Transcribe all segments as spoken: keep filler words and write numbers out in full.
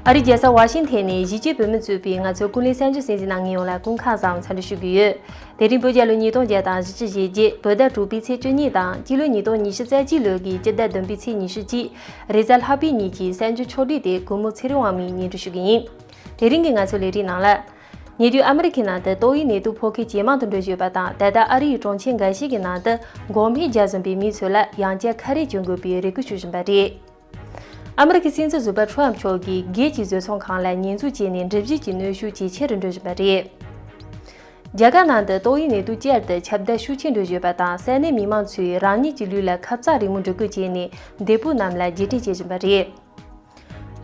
ཨ་རིའི་རྒྱལ་ས་ཝ་ཤིང་ཐན་ནས་གཞིས་བྱེས་བོད་མི་གཙོས་པའི་ང་ཚོའི་ཀུན་གླེང་གསར་འགྱུར་གསན་གཟིགས་གནང་མཁན་ཡོངས་ལ་སྐུ་ཁམས་བཟང་། འཚམས་འདྲི་ཞུ་གི་ཡོད། དེ་རིང་བོད་རྒྱལ་ལོ་ཉིས་སྟོང་བརྒྱ་དང་བཞི་བཅུ་ཞེ་བརྒྱད། བོད་ཟླ་དྲུག་པའི་ཚེས་བཅུ་གཉིས་དང་སྤྱི་ལོ་ཉིས་སྟོང་ཉི་ཤུ་རྩ་གཅིག་ལོའི་སྤྱི་ཟླ་བདུན་པའི་ཚེས་ཉི་ཤུ་གཅིག་རེས་གཟའ་ལྷག་པའི་ཉིན་གྱི་གསར་འགྱུར་ཕྱོགས་བསྒྲིགས་དེ་གུས་མོ་ཚེ་རིང་དབང་མོས་སྙན་སྒྲོན་ཞུ་གི་ཡིན། དེ་རིང་གི་ང་ཚོའི་ལས་རིམ་ནང་ལ། ཉེ་དུས་ཨ་མི་རི་ཁའི་ནང་དུ་ཏོག་དབྱིབས་ནད་དུག་ཕོག་མཁན་ཇེ་མང་དུ་འགྲོ་བཞིན་ཡོད་པ་དང་། ད་ལྟ་ཨ་རིའི་གྲོང་ཁྱེར་འགའ་ཤས་ཀྱི་ནང་དུ་འགོག་སྨན་རྒྱག་བཞིན་པའི་མི་ཚོ་ལ་ཡང་བསྐྱར་ཁ་རས་གྱོན་དགོས་པའི་རེ་སྐུལ་ཞུ་བཞིན་པ་རེད། ཨ་མི་རི་ཁའི་སྲིད་འཛིན་ཟུར་པ་ཁྲོམ་མཆོག་གིས་སྒེར་གྱི་བཟོ་ཚོང་ཁང་ལ་ཉེས་འཛུགས་བྱས་ནས་འགྲུལ་བཞུད་ཀྱི་གནོན་ཤུགས་ཇེ་ཆེ་རུ་འགྲོ་བཞིན་པ་རེད། རྒྱ་གར་ནང་དུ་ཏོག་དབྱིབས་ནད་དུག་བསྐྱར་དུ་ཁྱབ་གདལ་ཤུགས་ཆེ་འགྲོ་བཞིན་ཡོད་པ་དང་། ས་གནས་མི་མང་ཚོས་རང་ཉིད་ཀྱི་ལུས་ལ་ཁབ་གཙག་རིང་མོ་འབྲི་འགོ་བྱས་ནས་འདས་པོ་རྣམས་ལ་རྗེས་དྲན་བྱེད་བཞིན་པ་རེད།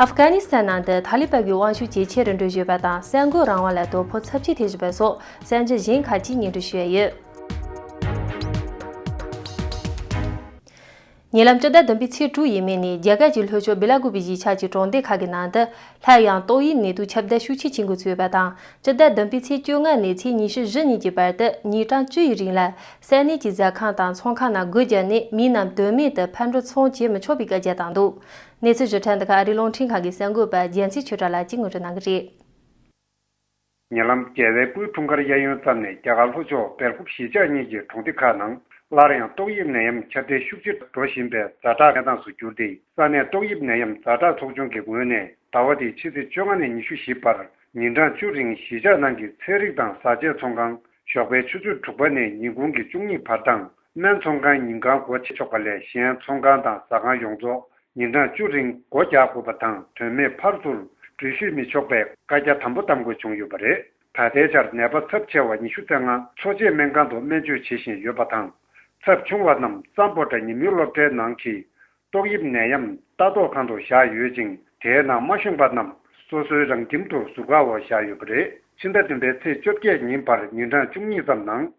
ཨབ་གྷ་ནི་སི་ཐན་ནང་དུ་ཐ་ལི་པན་གྱི་དབང་ཤུགས་ཇེ་ཆེ་རུ་འགྲོ་བཞིན་ཡོད་པ་དང་། གསར་འགོད་རང་དབང་ལ་དོ་ཕོག་ཚབས་ཆེ་ཐེབས་བཞིན་པ་སོགས་གསར་འགྱུར་གཞན་ཁག་ཅིག་སྙན་སྒྲོན་ཞུ་ཡ་ཡོད། ཉེ་ལམ་སྤྱི་ཟླ་བདུན་པའི་ཚེས་དྲུག་ཡས་མས་ནས་རྒྱ་གར་གྱི་ལྷོ་ཕྱོགས་སྦེ་ལ་ཀུ་པེ་གཞིས་ཆགས་ཀྱི་གྲོང་སྡེ་ཁག་གི་ནང་དུ་སླར་ཡང་ཏོག་དབྱིབས་ནད་དུག་ཁྱབ་གདལ་ཤུགས་ཆེ་ཕྱིན་འགོ་ཚུགས་ཡོད་པ་དང་། སྤྱི་ཟླ་བདུན་པའི་ཚེས་བཅོ་ལྔ་ནས་ཚེས་ཉི་ཤུ་བཞི་ཉིན་གྱི་བར་དུ་ཉིན་གྲངས་བཅུ་ཡི་རིང་ལ་ས་གནས་ཀྱི་ཟ་ཁང་དང་ཚོང་ཁང་ནང་སྒོ་བརྒྱབ་ནས་མི་རྣམས་དོན་མེད་དུ་ཕར་འགྲོ་ཚུར་འོང་བྱེད་མི་ཆོག་པའི་བཀའ་རྒྱ་བཏང་འདུག་གནས་ཚུལ་ཞིབ་ཕྲ་འདི་ག་ཨ་རིའི་རླུང་འཕྲིན་ཁང་གི་གསར་འགོད་པ་རྒྱལ་མཚན་ཆོས་གྲགས་ལགས་ཀྱིས་སྙན་སྒྲོན་གནང་གི་རེད། ཉེ་ལམ་རྒྱལ་བའི་སྐུའི་འཁྲུངས་སྐར་གཡས་གཡོན་མཚམས་ནས་རྒྱ་གར་ལྷོ་ཕྱོགས་སྦེལ་ཀོབ་གཞིས་ཆགས་གཉིས་ཀྱི་གྲོང་སྡེ་ཁག་ནང་སླར་ཡང་ཏོག་དབྱིབས་ནད་ཡམས་ཁྱབ་གདལ་ཤུགས་ཆེ་འགྲོ་བཞིན་པའི་ཛ་དྲག་གནས་སྟངས་སུ་གྱུར་ཏེ། ས་གནས་ཏོག་དབྱིབས་ནད་ཡམས་ཛ་དྲག་ཚོགས་ཆུང་གི་ངོས་ནས་ཟླ་བ་འདིའི་ཕྱི་ཚེས་བཅོ་ལྔ་ནས་ཉི་ཤུ་བཞི་བར་ཉིན་གྲངས་བཅུ་རིང་གཞིས་ཆགས་ནང་གི་ཚལ་རིགས་དང་བཟའ་ཆས་ཚོང་ཁང་ཞོགས་པའི་ཆུ་ཚོད་དྲུག་པ་ནས་ཉིན་གུང་གི་བཅུ་གཉིས་བར་དང་། སྨན་ཚོང་ཁང་ཉིན་གང་སྒོ་ཕྱེ་ཆོག་པ་ལས། གཞན་ཚོང་ཁང་དང་ཟ་ཁང་ཡོངས་རྫོགས་ཉིན་གྲངས་བཅུ་རིང་སྒོ་རྒྱག་དགོས་པ་དང་། དོན་མེད་ཕར་ཚུར་འགྲུལ་བཞུད་མི་ཆོག་པའི་བཀའ་རྒྱ་དམ་པོ་བཏང་དགོས་བྱུང་ཡོད་པ་རེད། ད་ལྟའི་ཆར་ནད་པ་ཚབས་ཆེ་བ་ཉི་ཤུ་རྩ་ལྔ་འཚོ་བྱེད་སྨན་ཁང་དུ་སྨན་བཅོས་བྱེད་བཞིན་ཡོད་པ་དང་། ཚབས་ཆུང་བ་རྣམས་སམ་བྷོ་ཊ་ཉིན་མོའི་སློབ་གྲྭའི་ནང་གི་ཏོག་དབྱིབས་ནད་ཡམས་ལྟ་རྟོག་ཁང་དུ་བཞག་ཡོད་ཅིང་། དེའི་ནང་མ་ཤོང་པ་རྣམས་སོ་སོའི་རང་ཁྱིམ་དུ་ཟུར་བཀག་འོག་བཞག་ཡོད་པ་རེད། ཕྱི་ཟླ་བདུན་པའི་ཚེས་བཅོ་བརྒྱད་ཉིན་བར་ཉིན་གྲངས་བཅུ་གཉིས་ཙམ་ནང་།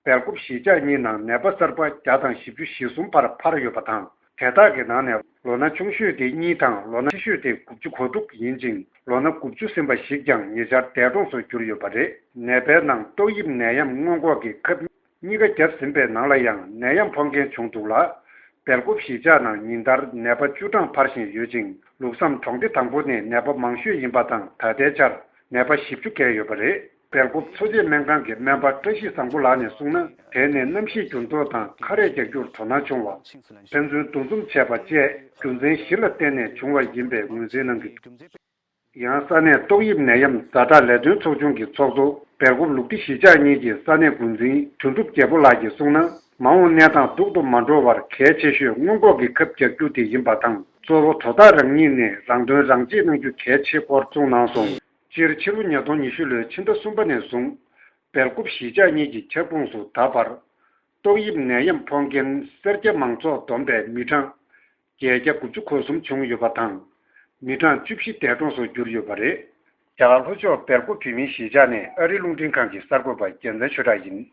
སྦེལ་ཀོབ་གཞིས་ཆགས་གཉིས་ནང་ནད་པ་གསར་པ་བརྒྱ་དང་བཞི་བཅུ་ཞེ་གསུམ་བར་འཕར་ཡོད་པ་དང་། དེ་དག་གི་ནང་ནས་ལོ་ན་ཆུང་ཤོས་དེ་གཉིས་དང་། ལོ་ན་ཆེ་ཤོས་དེ་དགུ་བཅུ་གོ་དྲུག་ཡིན་ཅིང་། ལོ་ན་དགུ་བཅུ་ཟིན་པ་ཞིག་ཀྱང་ཉེ་ཆར་འདས་གྲོངས་སུ་གྱུར་ཡོད་པ་རེད། ནད་པའི་ནང་ཏོག་དབྱིབས་ནད་ཡམས་སྔོན་འགོག་གི་ཁབ་གཉིས་ཀ་བརྒྱབ་ཟིན་པའི་ནང་ལ་ཡང་ནད་ཡམས་ཕོག་མཁན་བྱུང་འདུག་ལ། སྦེལ་ཀོབ་གཞིས་ཆགས་ནང་ཉིན་ལྟར་ནད་པ་བཅུ་གྲངས་འཕར་བཞིན་ཡོད་ཅིང་། ལུགས་བསམ་གྲོང་སྡེ་དང་པོ་ནས་ནད་པ་མང་ཤོས་ཡིན་པ་དང་། ད་ལྟའི་ཆར་ནད་པ་བཞི་བཅུ་བརྒལ་ཡོད་པ་རེད། སྦེལ་ཀོབ་འཚོ་བྱེད་སྨན་ཁང་གི་སྨན་པ་བཀྲ་ཤིས་བཟང་པོ་ལགས་ནས་གསུངས་ན། དེ་ནི་གནམ་གཤིས་འགྱུར་ལྡོག་དང་ཁ་རས་རྒྱག་རྒྱུར་དོ་སྣང་ཆུང་བ། ཕན་ཚུན་འདུ་འཛོམས་བྱས་པ་བཅས་རྒྱུ་མཚན་བཞི་ལ་བརྟེན་ནས་བྱུང་བ་ཡིན་པའི་ངོས་འཛིན་གནང་གི་འདུག་ཡང་ས་གནས་ཏོག་དབྱིབས་ནད་ཡམས་ཛ་དྲག་ལས་དོན་ཚོགས་ཆུང་གི་ཚོགས་གཙོ་སྦེལ་ཀོབ་ལུག་ཁྲི་གཞིས་ཆགས་གཉིས་ཀྱི་ས་གནས་འགོ་འཛིན་དོན་གྲུབ་རྒྱལ་པོ་ལགས་ཀྱིས་གསུངས་ན། མ་འོངས་གནས་སྟངས་སྡུག་ཏུ་མ་འགྲོ་བར་གལ་ཆེ་ཤོས་སྔོན་འགོག་གི་ཁབ་རྒྱག་རྒྱུ་དེ་ཡིན་པ་དང་། གཙོ་བོ་དོ་བདག་རང་ཉིད་ནས་རང་དོན་རང་གཅེས་གནང་རྒྱུ་གལ་ཆེ་སྐོར་གསུངས་གནང་སོང་། སྤྱིར་ཕྱི་ལོ་ཉིས་སྟོང་ཉི་ཤུ་ལོའི་ཕྱི་ཟླ་གསུམ་པ་ནས་བཟུང་། སྦེལ་ཀོབ་གཞིས་ཆགས་གཉིས་ཀྱི་ཁྱབ་ཁོངས་སུ་ད་བར་ཏོག་དབྱིབས་ནད་ཡམས་ཕོག་མཁན་སེར་སྐྱ་མང་ཚོགས་བསྡོམས་པའི་མི་གྲངས་བརྒྱད་བརྒྱ་དགུ་བཅུ་གོ་གསུམ་བྱུང་ཡོད་པ་དང་། མི་གྲངས་བཅུ་བཞི་འདས་གྲོངས་སུ་གྱུར་ཡོད་པ་རེད། རྒྱ་གར་ལྷོ་ཕྱོགས་སྦེལ་ཀོབ་བོད་མིའི་གཞིས་ཆགས་ནས་ཨ་རིའི་རླུང་འཕྲིན་ཁང་གི་གསར་འགོད་པ་རྒྱལ་མཚན་ཆོས་གྲགས་ཡིན།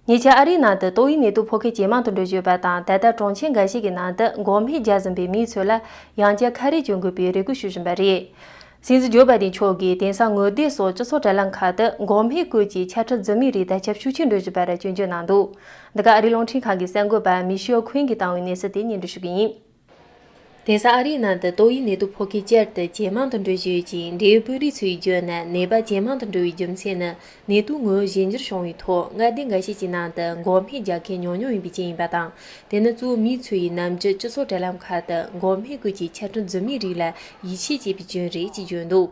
ཉེ་ཆར་ཨ་རིའི་ནང་དུ་ཏོག་དབྱིབས་ནད་དུག་ཕོག་མཁན་ཇེ་མང་དུ་འགྲོ་བཞིན་ཡོད་པ་དང་། ད་ལྟ་གྲོང་ཁྱེར་འགའ་ཤས་ཀྱི་ནང་དུ་འགོག་སྨན་རྒྱག་བཞིན་པའི་མི་ཚོ་ལ་ཡང་བསྐྱར་ཁ་རས་གྱོན་དགོས་པའི་རེ་སྐུལ་ཞུ་བཞིན་པ་རེད། སྲིད་འཛིན་ཇོ་བྷའི་ཌེན་མཆོག་གིས་དེང་སང་ངོ་དེབ་སོགས་སྤྱི་ཚོགས་དྲ་ལམ་ཁག་ཏུ་འགོག་སྨན་བཀོལ་གྱི་ཆ་འཕྲིན་རྫུན་མའི་རིགས་དར་ཁྱབ་ཤུགས་ཆེན་འགྲོ་བཞིན་པར་སྐྱོན་བརྗོད་གནང་འདུག་འདི་ག་ཨ་རིའི་རླུང་འཕྲིན་ཁང་གི་གསར་འགོད་པ་མི་ཤེལ་ཁུན་གྱིས་བཏང་བའི་གནས་ཚུལ་དེ་སྙན་སྒྲོན་ཞུ་གི་ཡིན། དེང་སང་ཨ་རིའི་ནང་དུ་ཏོག་དབྱིབས་ནད་དུག་ཕོག་མཁན་བསྐྱར་དུ་ཇེ་མང་དུ་འགྲོ་བཞིན་ཡོད་ཅིང་། འབྲེལ་ཡོད་དཔོན་རིགས་ཚོས་བརྗོད་ན། ནད་པ་ཇེ་མང་དུ་འགྲོ་བའི་རྒྱུ་མཚན་ནི། ནད་དུག་ངོ་བོ་གཞན་འགྱུར་བྱུང་བའི་ཐོག་མངའ་སྡེ་འགའ་ཤས་ཀྱི་ནང་དུ་འགོག་སྨན་རྒྱག་མཁན་ཉུང་ཉུང་ཡིན་པའི་རྐྱེན་ཡིན་པ་དང་། དེ་ནི་གཙོ་བོ་མི་ཚོ་ཡིས་ནམ་རྒྱུན་སྤྱི་ཚོགས་དྲ་ལམ་ཁག་ཏུ་འགོག་སྨན་བཀོལ་གྱི་ཆ་འཕྲིན་རྫུན་མའི་རིགས་ལ་ཡིད་ཆེས་བྱས་པའི་རྐྱེན་རེད་ཅེས་བརྗོད་འདུག་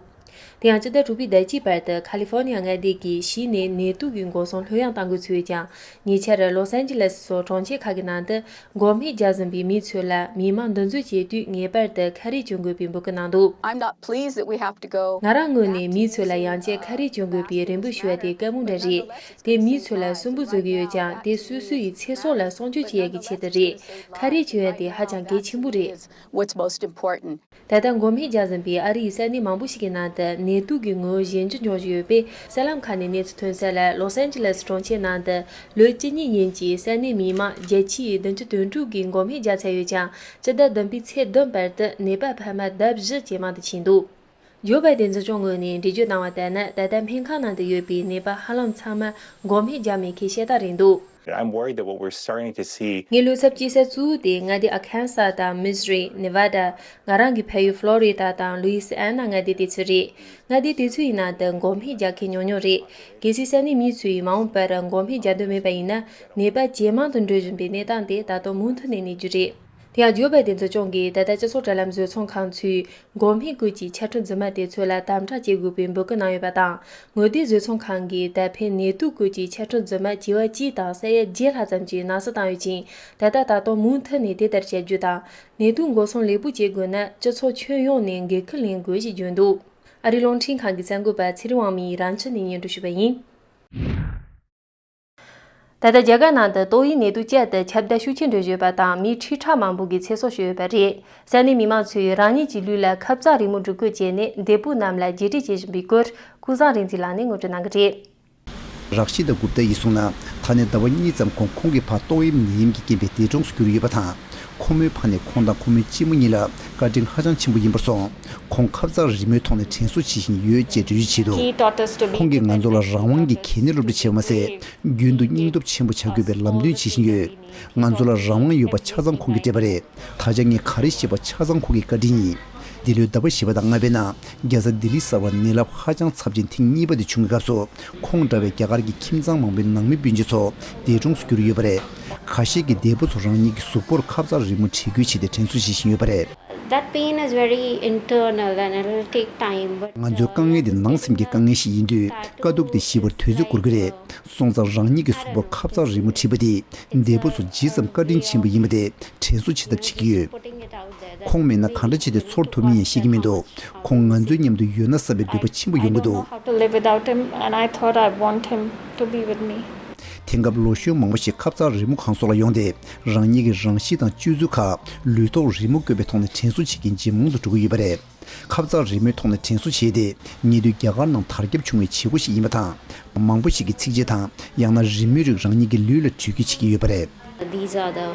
དེ་ཡང་སྤྱི་ཟླ་དྲུག་པའི་ཟླ་གཅིག་བར་དུ་ཁ་ལི་ཧྥོ་ནི་ཡ་མངའ་སྡེ་གིས་གཞི་ནས་ནད་དུག་གི་འགོག་སྲུང་ལྷོད་ཡངས་གཏང་དགོས་ཚུལ་ཡོད་ཀྱང་། ཉེ་ཆར་ལོས་ཨན་ཇི་ལེས་སོགས་གྲོང་ཁྱེར་ཁག་གི་ནང་དུ་འགོག་སྨན་རྒྱག་བཞིན་པའི་མི་ཚོ་ལ་མི་མང་འདུ་འཛོམས་བྱེད་དུས་ངེས་པར་དུ་ཁ་རས་གྱོན་དགོས་པའི་འབོད་སྐུལ་གནང་འདུག I'm not pleased that we have to go ང་རང་ངོས་ནས་མི་ཚོ་ལ་ཡང་བསྐྱར་ཁ་རས་གྱོན་དགོས་པའི་རེ་འབོད་ཞུ་བ་དེ་བཀའ་མོལ་འདྲ་རེད། དེ་མི་ཚོ་ལ་སུན་པོ་བཟོ་གི་ཡོད་ཀྱང་། དེ་སོ་སོ་ཡི་ཚེ་སྲོག་ལ་སྲུང་སྐྱོབ་བྱེད་ཡག་གི་ཆེད་དུ་རེད། ཁ་རས་གྱོན་ཡག་དེ་ཧ་ཅང་གལ་ཆེན་པོ་རེད། What's most important. ད་ལྟ་འགོག་སྨན་རྒྱག་བཞིན་པའི་ཨ་རི་ཡི་ས་གནས་མང་པོ་ཞིག་གི་ནང་དུ་ནད་དུག་གི་ངོ་བོ་གཞན་འགྱུར་འབྱུང་བཞིན་ཡོད་པས། གསར་ལམ་ཁག་ནས་གནས་ཚུལ་ཐོན་གསལ་ལ། ལོས་ཨན་ཇི་ལེས་གྲོང་ཁྱེར་ནང་དུ་ལོ་བཅུ་གཉིས་ཡན་གྱི་ས་གནས་མི་མང་བརྒྱད་ཅུ་ཡི་བདུན་ཅུ་དོན་དྲུག་གིས་འགོག་སྨན་རྒྱག་ཚར་ཡོད་ཀྱང་། སྤྱི་ཟླ་བདུན་པའི་ཚེས་བདུན་བར་དུ་ནད་པ་འཕར་མ་ལྡབ་བཞི་ཇེ་མང་དུ་ཕྱིན་འདུག་ཇོ་བྷའི་ཏན་འཛིན་སྐྱོང་ངོས་ནས་འགྲེལ་བརྗོད་གནང་བ་ལྟར་ན། ད་ལྟ་སྨན་ཁང་ནང་དུ་ཡོད་པའི་ནད་པ་ཧ་ལམ་ཚང་མ་འགོག་སྨན་རྒྱག་མེད་མཁན་ཤ་སྟག་རེད་འདུག I'm worried that what we're starting to see ངས་ལོ་ཚབས་ཀྱི་ས་གཙོ་བོ་དེ་མངའ་སྡེ་ཨར་ཁན་སཱ་དང་མི་སི་རི། ནེ་ཝ་ཌ། ང་རང་གི་ཕ་ཡུལ་ཕློ་རི་ཌ་དང་ལུའི་སི་ཨན་ན་མངའ་སྡེ་དེ་ཚོ་རེད། མངའ་སྡེ་དེ་ཚོ་ཡི་ནང་དུ་འགོག་སྨན་རྒྱག་མཁན་ཉུང་ཉུང་རེད། གལ་སྲིད་ས་གནས་མི་ཚོས་མ་འོངས་པར་འགོག་སྨན་རྒྱག་འདོད་མེད་པ་ཡིན་ན། ནད་པ་ཇེ་མང་དུ་འགྲོ་བཞིན་པའི་གནས་སྟངས་དེ་ད་དུང་མུ་མཐུད་ནས་གནས་རྒྱུ་རེད། དེ་ཡང་ཇོ་བྷའི་ཏན་འཛིན་སྐྱོང་གིས་ད་ལྟ་སྤྱི་ཚོགས་དྲ་ལམ་བཟོ་ཚོང་ཁང་ཚོས་འགོག་སྨན་སྐོར་གྱི་འཆར་གཞི་རྫུན་མ་དེ་ཚོ་ལ་དམ་དྲག་བྱེད་དགོས་པའི་འབོད་སྐུལ་གནང་ཡོད་པ་དང་། ངོ་དེབ་བཟོ་ཚོང་ཁང་གིས་ད་ཕན་ནད་དུག་སྐོར་གྱི་འཆར་གཞི་རྫུན་མ་བྱེ་བ་གཅིག་དང་ས་ཡ་བརྒྱད་ལྷག་ཙམ་ཞིག་ནང་གསལ་བཏང་ཡོད་ཅིང་། ད་ལྟ་ད་དུང་མུ་མཐུད་ནས་དེ་ལྟར་བྱ་རྒྱུ་དང་། ནད་དུག་འགོག་སྲུང་ལེགས་པོ་བྱེད་དགོས་ན། སྤྱི་ཚོགས་ཁྱོན་ཡོངས་ནས་འགན་འཁུར་ལེན་དགོས་ཞེས་བརྗོད་འདུག་ཨ་རིའི་རླུང་འཕྲིན་ཁང་གི་གསར་འགོད་པ་ཚེ་རིང་དབང་མོས་རང་ཆུ་ནས་སྙན་སྒྲོན་ཞུས་པ་ཡིན། ད་ལྟ་རྒྱ་གར་ནང་དུ་ཏོག་དབྱིབས་ནད་དུག་བསྐྱར་དུ་ཁྱབ་གདལ་ཤུགས་ཆེན་འགྲོ་བཞིན་ཡོད་པ་དང་། མི་ཁྲི་ཕྲག་མང་པོ་གིས་ཚེ་སྲོག་ཤོར་ཡོད་པ་རེད། ས་གནས་མི་མང་ཚོས་རང་ཉིད་ཀྱི་ལུས་ལ་ཁབ་གཙག་རིལ་མོ་སྒྲིག་བཀོད་བྱས་ནས་འདས་པོ་རྣམས་ལ་རྗེས་དྲན་བྱེད་བཞིན་པའི་སྐོར། ཀུན་བཟང་རིག་འཛིན་ལགས་ནས་ངོ་སྤྲོད་གནང་གི་རེད། རཀ་ཤི་ཏ་གུབ་ཏ་ཡིས་གསུངས་ན། ད་ནས་ཟླ་བ་གཉིས་ཙམ་གོང་ཁོང་གི་ཕ་ཏོག་དབྱིབས་ནད་ཡམས་ཀྱི་རྐྱེན་པས་འདས་གྲོངས་སུ་གྱུར་ཡོད་པ་དང་། ཁོ་མོའི་ཕ་ནས་ཁོང་དང་ཁོ་མོའི་གཅེན་མོ་གཉིས་ལ་བཀའ་དྲིན་ཧ་ཅང་ཆེན་པོ་ཡིན་པར་སོང་། ཁོང་ཁབ་གཙག་རིལ་མོའི་ཐོག་ནས་དྲན་གསོ་བྱེད་བཞིན་ཡོད་ཅེས་འགྲེལ་བརྗོད་བྱས་འདུག He taught us to be ཁོང་གིས་ང་ཚོ་ལ་རང་དབང་གི་གད་སྙིགས་སློབ་ཁྲིད་བྱས་པ་མ་ཟད། རྒྱུན་དུ་སྙིང་སྟོབས་ཆེན་པོ་བྱ་དགོས་པའི་ལམ་སྟོན་བྱེད་བཞིན་ཡོད། ང་ཚོ་ལ་རང་དབང་ཡོད་པ་ཆ་ཚང་ཁོང་གིས་སྤྲད་པ་རེད། ད་ཆ་ངས་ག་རེ་བཤད་པ་ཆ་ཚང་ཁོང་གི་བཀའ་དྲིན་ཡིན། འདི་ལོའི་ཟླ་བ་བཞི་པ་དང་ལྔ་པའི་ནང་རྒྱལ་ས་ལྡི་ལི་གསར་པར་ནད་རླབས་ཧ་ཅང་ཚབས་ཆེན་ཐེངས་གཉིས་པ་དེ་བྱུང་བའི་སྐབས་སུ། ཁོང་འདྲ་བའི་རྒྱ་གར་གྱི་ཁྱིམ་ཚང་མང་པོའི་ནང་མི་སྤུན་མཆེད་ཚོ་འདས་གྲོངས་སུ་གྱུར་ཡོད་པ་རེད། ཁ་ཤས་ཀྱིས་འདས་པོ་ཚོ་རང་ཉིད་ཀྱི་གཟུགས་པོར་ཁབ་གཙག་རིལ་མོ་བྲིས་འགུལ་བྱས་ཏེ་དྲན་གསོ་བྱེད་བཞིན་ཡོད་པ་རེད། That pain is very internal and it'll take time, but ང་ཚོའི་དཀའ་ངལ་འདི་ནང་སེམས་ཀྱི་དཀའ་ངལ་ཞིག་ཡིན་དུས། དཀའ་སྡུག་འདི་ཞི་བར་དུས་ཚོད་འགོར་གྱི་རེད། སོང་ཙང་རང་ཉིད་ཀྱི་གཟུགས་པོར་ཁབ་གཙག་རིལ་མོ་བྲིས་པ་འདིས་འདས་པོ་ཚོ་ཇི་ཙམ་བཀའ་དྲིན་ཆེན་པོ་ཡིན་པ་དེ་དྲན་གསོ་བྱེད་ཐབས་བྱེད་ཀྱི་ཡོད། ཁོང་མེད་ན་གང་འདྲ་བྱས་ཏེ་འཚོ་བར་ཐུབ་མིན་ཡང་ཤེས་ཀྱི་མི་འདུག་ཁོང་ང་ཚོའི་མཉམ་དུ་ཡོད་ན་བསམ་པའི་འདོད་པ་ཆེན་པོ་ཡོང་གི་འདུག How to live without him, and I thought I want him to be with me. དེང་སྐབས་ལོ་གཞོན་མང་པོ་ཞིག་ཁབ་གཙག་རི་མོ་ཁང་སོགས་ལ་ཡོང་སྟེ། རང་ཉིད་ཀྱི་རང་གཤིས་དང་སྤྱོད་ཚུལ་ཁག་ལུས་ཐོག་རི་མོ་བཀོད་པའི་ཐོག་ནས་དྲན་གསོ་བྱེད་མཁན་ཇེ་མང་དུ་འགྲོ་གི་ཡོད་པ་རེད། ཁབ་གཙག་རི་མོའི་ཐོག་ནས་དྲན་གསོ་བྱས་ཏེ། ཉེ་དུས་རྒྱ་གར་ནང་དར་ཁྱབ་བྱུང་བའི་བྱེད་སྒོ་ཞིག་ཡིན་པ་དང་། མང་པོ་ཞིག་གིས་ཚིག་བརྗོད་དང་། ཡང་ན་རི་མོའི་རིགས་རང་ཉིད་ཀྱི་ལུས་ལ་འབྲི་འགུལ་བྱེད་ཀྱི་ཡོད་པ་རེད། These are the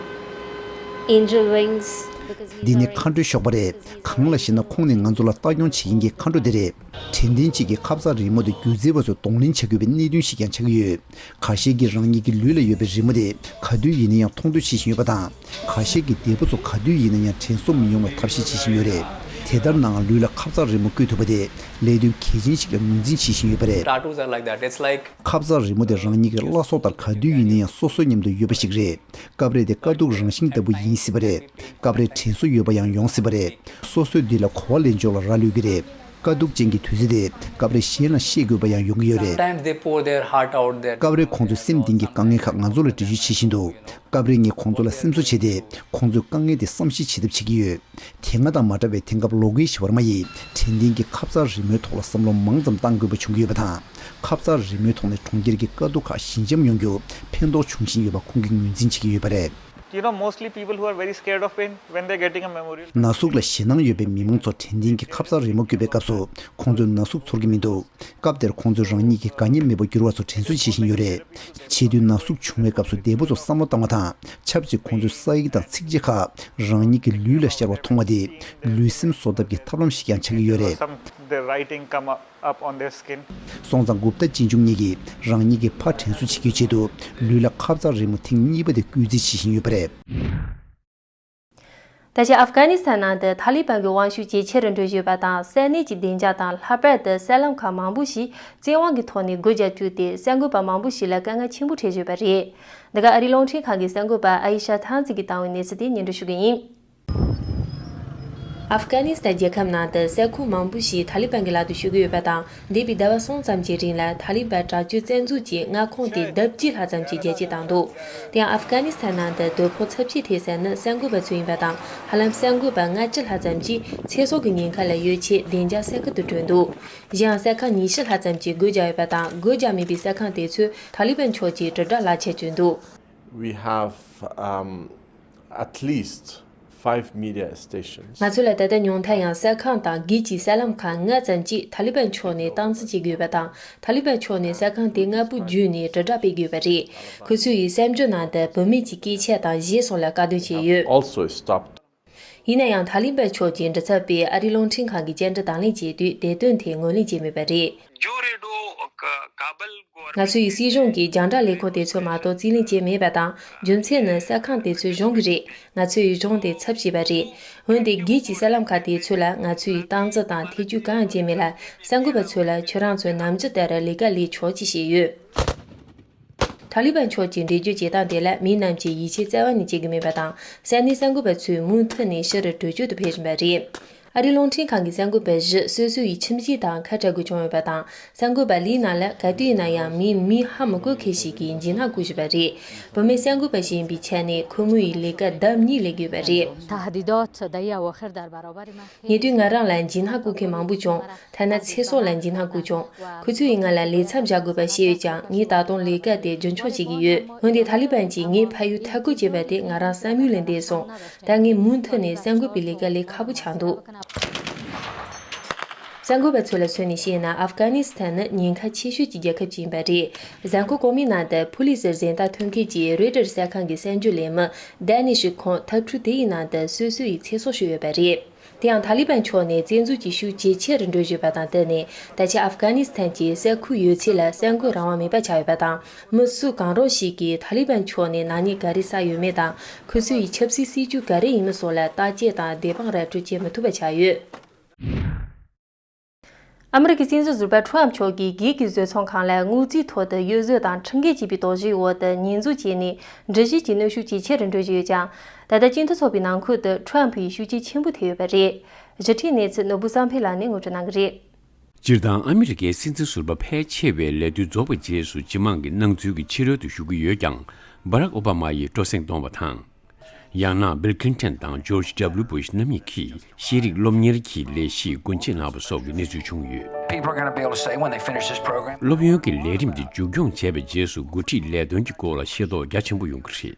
angel wings, because these འདི་ནི་are མཁའ་འགྲོའི་གཤོག་པ་རེད། གང་ལ་ཞེ་ན། ཁོང་ནི་ང་ཚོ་ལ་ལྟ་སྐྱོང་བྱེད་མཁན་གྱི་མཁའ་འགྲོ་དེ་རེད། དྲན་རྟེན་གཅིག་གི་ཁབ་གཙག་རི་མོ་དེ་སྒྱུ་རྩལ་བ་ཚོས་གདོང་ལེན་བྱ་དགོས་པའི་གནད་དོན་ཞིག་ཀྱང་ཆགས་ཀྱི་ཡོད། ཁ་ཤས་ཀྱིས་རང་ཉིད་ཀྱི་ལུས་ལ་ཡོད་པའི་རི་མོ་དེ་ག་དུས་ཡིན་ན་ཡང་མཐོང་འདོད་བྱེད་བཞིན་ཡོད་པ་དང་། ཁ་ཤས་ཀྱིས་འདས་པོ་ཚོ་ག་དུས་ཡིན་ན་ཡང་དྲན་གསོ་མི་ཡོང་བའི་ཐབས་ཤེས་བྱེད་བཞིན་ཡོད་རེད། དེ་ལྟར་ནའང་ལུས་ལ་ཁབ་གཙག་རི་མོ་བཀོད་ཐུབ་པ་དེ་ལས་དོན་གལ་ཆེན་ཞིག་ལ་ངོས་འཛིན་བྱེད་བཞིན་ཡོད་པ་རེད། Tattoos are like that. It's like ཁབ་གཙག་རི་མོ་དེ་རང་ཉིད་ཀྱི་བླ་སྲོག་ལྟར་ག་དུས་ཡིན་ན་ཡང་སོ་སོའི་མཉམ་དུ་ཡོད་པ་ཞིག་རེད། སྐབས་རེ་དེ་དཀའ་སྡུག་རང་བཞིན་ལྟ་བུ་ཡིན་སྲིད་པ་རེད། སྐབས་རེ་དྲན་གསོ་ཡོད་པ་ཡང་ཡོང་སྲིད་པ་རེད། སོ་སོས་འདི་ལ་གོ་བ་ལེན་ཕྱོགས་ལ་རག་ལུས་ཀྱི་རེད། དཀའ་སྡུག་ཅན་གྱི་དུས་ཚོད་དེ་སྐབས་རེ་གཞན་ལ་བཤད་དགོས་པ་ཡང་ཡོང་གི་ཡོད་རེད། Sometimes they pour their heart out there. སྐབས་རེ་ཁོང་ཚོས་སེམས་གཏིང་གི་དཀའ་ངལ་ཁག་ང་ཚོ་ལ་འགྲེལ་བརྗོད་བྱེད་བཞིན་འདུག་སྐབས་རེ་ངས་ཁོང་ཚོ་ལ་སེམས་གསོ་བྱས་ཏེ། ཁོང་ཚོའི་དཀའ་ངལ་དེ་བསམ་ཤེས་བྱེད་ཐབས་བྱེད་ཀྱི་ཡོད། དེ་སྔ་དང་མ་འདྲ་བའི་དེང་སྐབས་ལོ་འགའི་ཞི་བར་མ་ཡིས་དྲན་རྟེན་གྱི་ཁབ་གཙག་རི་མོའི་ཐོག་ལ་བསམ་བློ་མང་ཙམ་བཏང་དགོས་པ་བྱུང་གི་ཡོད་པ་དང་། ཁབ་གཙག་རི་མོའི་ཐོག་ནས་གྲོང་ཁྱེར་གྱི་དཀའ་སྡུག་ཁག་ཞི་འཇམ་ཡོང་རྒྱུ་ཕན་ཐོགས་འབྱུང་བཞིན་ཡོད་པ་ཁོང་གིས་ངོས་འཛིན་བྱེད་ཀྱི་ཡོད་པ་རེད། You know, mostly people who are very scared of pain, when they're getting a memorial. ན་ཟུག་ལ་ཞེད་སྣང་ཡོད་པའི་མི་མང་ཚོ་དྲན་རྟེན་གྱི་ཁབ་གཙག་རི་མོ་བཀོད་པའི་སྐབས་སུ་ཁོང་ཚོས་ན་ཟུག་ཚོར་གྱི་མི་འདུག་སྐབས་དེར་ཁོང་ཚོས་རང་ཉིད་ཀྱི་དགའ་ཉེ་མེད་པར་གྱུར་བ་ཚོ་དྲན་གསོ་བྱེད་བཞིན་ཡོད་རེད། བྱེད་དུས་ན་ཟུག་བྱུང་བའི་སྐབས་སུ་འདས་པོ་ཚོར་བསམ་བློ་བཏང་བ་དང་ཆབས་ཅིག་ཁོང་ཚོའི་ས་ཡིག་དང་ཚིགས་བཅད་ཁག་རང་ཉིད་ཀྱི་ལུས་ལ་ཤར་བ་མཐོང་བ་དེ་ལུས་སེམས་གསོ་ཐབས་ཀྱི་ཐབས་ལམ་ཞིག་ཀྱང་ཆགས་ཀྱི་ཡོད་རེད། Some, the writing come up, up on their skin. སོང་ཙང་གུབ་ཏ་གཅེན་གཅུང་གཉིས་ཀྱིས་རང་ཉིད་ཀྱི་ཕ་དྲན་གསོ་བྱེད་རྒྱུའི་ཆེད་དུ་ལུས་ལ་ཁབ་གཙག་རི་མོ་ཐེངས་གཉིས་པ་དེ་བཀོད་རྩིས་བྱེད་བཞིན་ཡོད་པ་རེད། ད་ཆ་ཨབ་གྷ་ནི་སི་ཐན་ནང་དུ་ཐ་ལི་བན་གྱི་དབང་ཤུགས་ཇེ་ཆེ་རུ་འགྲོ་བཞིན་ཡོད་པ་དང་། ས་གནས་ཀྱི་བདེ་འཇགས་དང་ལྷག་པར་དུ་གསར་ལམ་ཁག་མང་པོ་ཞིག་བཙན་དབང་གི་ཐོག་ནས་སྒོ་བརྒྱབ་བཅུག་སྟེ། གསར་འགོད་པ་མང་པོ་ཞིག་ལ་དཀའ་ངལ་ཆེན་པོ་འཕྲད་བཞིན་ཡོད་པ་རེད། འདི་ག་ཨ་རིའི་རླུང་འཕྲིན་ཁང་གི་གསར་འགོད་པ་ཨ་ཡི་ཤ་ཐང་ཙི་གིས་བཏང་བའི་གནས་ཚུལ་དེ་སྙན་སྒྲོན་ཞུ་གི་ཡིན། ཨབ་གྷ་ནི་སི་ཐན་རྒྱལ་ཁབ་ནང་དུ་ས་ཁོངས་མང་པོ་ཞིག་ཐ་ལི་བན་གྱི་ལག་ཏུ་ཤོར་གྱི་ཡོད་པ་དང་། འདས་པའི་ཟླ་བ་གསུམ་ཙམ་གྱི་རིང་ལ་ཐ་ལི་བན་དྲག་སྤྱོད་བཙན་འཛུལ་གྱི་མངའ་ཁོངས་དེ་ལྡབ་གཅིག་ལྷག་ཙམ་གྱིས་རྒྱ་སྐྱེད་བཏང་འདུག་དེ་ཡང་ཨབ་གྷ་ནི་སི་ཐན་ནང་དུ་དོ་ཕོག་ཚབས་ཆེ་ཐེབས་ས་ནི་གསར་འགོད་པ་ཚོ་ཡིན་པ་དང་། ཧ་ལམ་གསར་འགོད་པ་ལྔ་བཅུ་ལྷག་ཙམ་གྱིས་ཚེ་སྲོག་གི་ཉེན་ཁ་ལ་གཡོལ་ཆེད་བདེ་འཇགས་ས་ཁུལ་དུ་བྲོས་འདུག་གཞན་ཡང་གསར་ཁང་ཉི་ཤུ་ལྷག་ཙམ་གྱིས་སྒོ་བརྒྱབ་ཡོད་པ་དང་། སྒོ་བརྒྱབ་མེད་པའི་གསར་ཁང་དེ་ཚོས་ཐ་ལི་བན་ཕྱོགས་ཀྱི་དྲིལ་བསྒྲགས་ལག་ཁྱེར་བསྐྱོན་འདུག We have, um, at least five media stations. ང་ཚོ་ལ་ད་ལྟ་ཉུང་མཐར་ཡང་གསར་ཁང་དང་སྒེར་གྱི་གསར་ལམ་ཁང་ལྔ་ཙམ་གྱིས་ཐ་ལི་བན་ཕྱོགས་ནས་སྟངས་འཛིན་བྱེད་ཀྱི་ཡོད་པ་དང་། ཐ་ལི་བན་ཕྱོགས་ནས་གསར་ཁང་དེ་ལྔ་པོ་བརྒྱུད་ནས་དྲིལ་བསྒྲགས་སྤེལ་གྱི་ཡོད་པ་རེད། ཁོ་ཚོ་ཡིས་གསར་འགྱུར་ནང་དུ་བུད་མེད་ཀྱི་སྐད་ཆ་དང་གཞས་གསུམ་ལ་བཀག་སྡོམ་བྱས་ཡོད། Also stopped. ཡིན་ན་ཡང་ཐ་ལི་བན་ཕྱོགས་ཀྱི་མགྲིན་ཚབ་པས་ཨ་རིའི་རླུང་འཕྲིན་ཁང་གི་བཅར་འདྲི་དང་ལེན་བྱས་དུས་བདེ་དོན་དེ་ངོས་ལེན་བྱས་མེད་པ་རེད། ང་ཚོའི་སྲིད་གཞུང་གིས་རྒྱང་བསྒྲགས་ལས་ཁུངས་དེ་ཚོ་མ་གཏོགས་རྩིས་ལེན་བྱས་མེད་པ་དང་། རྒྱུ་མཚན་ནི་ས་ཁང་དེ་ཚོའི་གཞུང་གི་རེད། ང་ཚོའི་གཞུང་དེ་ཚབ་བྱས་པ་རེད། འོན་ཏེ་སྒེར་གྱི་གསར་ལམ་ཁག་དེ་ཚོ་ལ་ང་ཚོས་སྟངས་འཛིན་དང་ཐེ་བྱུས་གང་ཡང་བྱས་མེད་ལ། གསར་འགོད་པ་ཚོ་ལ་ཁྱོད་རང་ཚོའི་ནམ་རྒྱུན་ལྟར་ལས་ཀ་ལས་ཆོག་ཅེས་བཤད་ཡོད། ཐ་ལི་བན་ཕྱོགས་ཀྱི་འགྲེལ་བརྗོད་བྱེད་སྟངས་དེ་ལ་མི་རྣམས་ཀྱིས་ཡིད་ཆེས་རྩ་བ་ནས་བྱེད་ཀྱི་མེད་པ་དང་། ས་གནས་གསར་འགོད་པ་ཚོས་མུ་མཐུད་ནས་ཕྱིར་བྲོས་བྱོལ་དུ་ཕེབས་བཞིན་པ་རེད། ཨ་རིའི་རླུང་འཕྲིན་ཁང་གི་གསར་འགོད་པ་བཞི་སོ་སོ་ཡི་ཁྱིམ་གཞིས་དང་ཁ་བྲལ་དགོས་བྱུང་ཡོད་པ་དང་། གསར་འགོད་པ་ལིའི་ནང་ལ་ག་དུས་ཡིན་ན་ཡང་མིའི་མིག་ཧ་མི་གོ་མཁན་ཞིག་གིས་འཇིགས་སྣང་བསྐུལ་བཞིན་པ་རེད། བུད་མེད་གསར་འགོད་པ་ཞིག་ཡིན་པའི་ཆ་ནས་ཁོ་མོ་ཡི་ལས་ཀ་ལྡབ་གཉིས་ལས་དགོས་པ་རེད། تهدیدات دهیه آخر در برابر من ཉེ་དུས་ང་རང་ལ་འཇིགས་སྣང་བསྐུལ་མཁན་མང་པོ་བྱུང་། ཐ་ན་ཚེ་སྲོག་ལ་འཇིགས་སྣང་བསྐུལ་བྱུང་། ཁོ་ཚོས་ང་ལ་ལས་མཚམས་བཞག་དགོས་པ་བཤད་ཡོད་ཀྱང་། ངས་ད་དུང་ལས་ཀ་དེ་རྒྱུན་འཁྱོངས་བྱེད་ཀྱི་ཡོད། འོན་ཏེ་ཐ་ལི་བན་གྱིས་ངའི་ཕ་ཡུལ་མཐའ་སྐོར་བྱས་པ་དེ་ང་རང་བསམ་ཡུལ་ལས་འདས་སོང་། ད་ངས་མུ་མཐུད་ནས་གསར་འགོད་པའི་ལས་ཀ་ལས་ཁག་པོ་ཆགས་འདུག། གསར་འགོད་པ་ཚོ་ལ་མཚོན་ནས་བཤད་ན། ཨབ་གྷ་ནི་སི་ཐན་ནི་ཉེན་ཁ་ཆེ་ཤོས་ཀྱི་རྒྱལ་ཁབ་ཅིག་ཡིན་པ་རེད། གཟའ་འཁོར་གོང་མའི་ནང་དུ་ཕུ་ལི་ཙེར་གཟེངས་རྟགས་ཐོབ་མཁན་གྱི་རོའི་ཊར་གསར་ཁང་གི་གསར་འགྱུར་ལས་མི་ཌེ་ནི་ཤི་ཁོང་འཐབ་འཁྲུག་དེ་ཡི་ནང་དུ་སོ་སོ་ཡི་ཚེ་སྲོག་ཤོར་ཡོད་པ་རེད། དེ་ཡང་ཐ་ལི་བན་ཕྱོགས་ནས་བཙན་འཛུལ་གྱི་ཤུགས་ཇེ་ཆེར་འགྲོ་བཞིན་པ་དང་བསྟུན་ནས། ད་ཆ་ཨབ་གྷ་ནི་སི་ཐན་གྱི་ས་ཁུལ་ཡོད་ཚད་ལ་གསར་འགོད་རང་དབང་མེད་པ་ཆགས་ཡོད་པ་དང་། མི་སུ་གང་རུང་ཞིག་གིས་ཐ་ལི་བན་ཕྱོགས་ནས་ནག་ཉེས་ག་རེ་བསགས་ཡོད་མེད་དང་། ཁོ་ཚོ་ཡི་ཆབ་སྲིད་སྲིད་ཇུས་ག་རེ་ཡིན་མིན་སོགས་ལ་བརྟག་དཔྱད་དང་བདེན་དཔང་ར་སྤྲོད་བྱེད་མི་ཐུབ་པ་ཆགས་ཡོད། ཨ་མི་རི་ཀའི་སྲིད་འཛིན་ཟུར་པ་ཁྲོམ་ཕྱོགས་ཀྱིས་སྒེར་གྱི་བཟོ་ཚོང་ཁང་ལ་དངུལ་རྩིས་ཐོག་ཏུ་གཡོ་ཟོལ་དང་ཁྲིམས་འགལ་བྱས་པའི་དོགས་གཞིའི་འོག་ཏུ་ཉེས་འཛུགས་བྱས་ནས། འདྲི་གཞི་གྱི་གནོན་ཤུགས་ཇེ་ཆེར་འགྲོ་བཞིན་ཡོད་ཀྱང་། ད་ལྟ་སྤྱི་མཐུན་ཚོགས་པའི་ནང་ཁུལ་དུ་ཁྲོམ་ཕུའི་ཤུགས་རྐྱེན་ཆེན་པོ་ཐེབས་ཡོད་པ་རེད། ཞི་ཁྲིའི་གནས་ཚུལ་ནོར་བུ་བསམ་འཕེལ་ལགས་ནས་ངོ་སྤྲོད་གནང་གི་རེད། སྤྱིར་བཏང་ཨ་མི་རི་ཀའི་སྲིད་འཛིན་ཟུར་པ་ཕལ་ཆེ་བས་ལས་དུས་རྫོགས་པའི་རྗེས་སུ་སྤྱི་དམངས་ཀྱི་སྣང་ཚུལ་གྱི་ཕྱི་རོལ་དུ་ཞུགས་ཀྱི་ཡོད་ཀྱང་། སྦ་རག་ཨོ་བྷ་མ་ཡིས་སྤྲོ་གསེང་གཏོང་བ་དང་། ཡང་ན་བིལ་ཁི་ལིན་ཊོན་དང་ཇོརྗ་ཌབ་ལུ་བྷུ་ཤི་རྣམ་གཉིས་ཀྱིས་ཤེས་རིག་སློབ་གཉེར་གྱི་ལས་གཞི་སྒོ་འབྱེད་གནང་བ་སོགས་ཀྱི་གནས་ཚུལ་བྱུང་ཡོད། People are gonna be able to say when they finish this program. སློབ་ཡོན་གྱི་ལས་རིམ་འདི་མཇུག་སྐྱོང་བྱས་པའི་རྗེས་སུ་འགོ་ཁྲིད་ལས་དོན་གྱི་སྐོར་ལ་ཤེས་རྟོགས་རྒྱ་ཆེན་པོ་ཡོང་གི་རེད།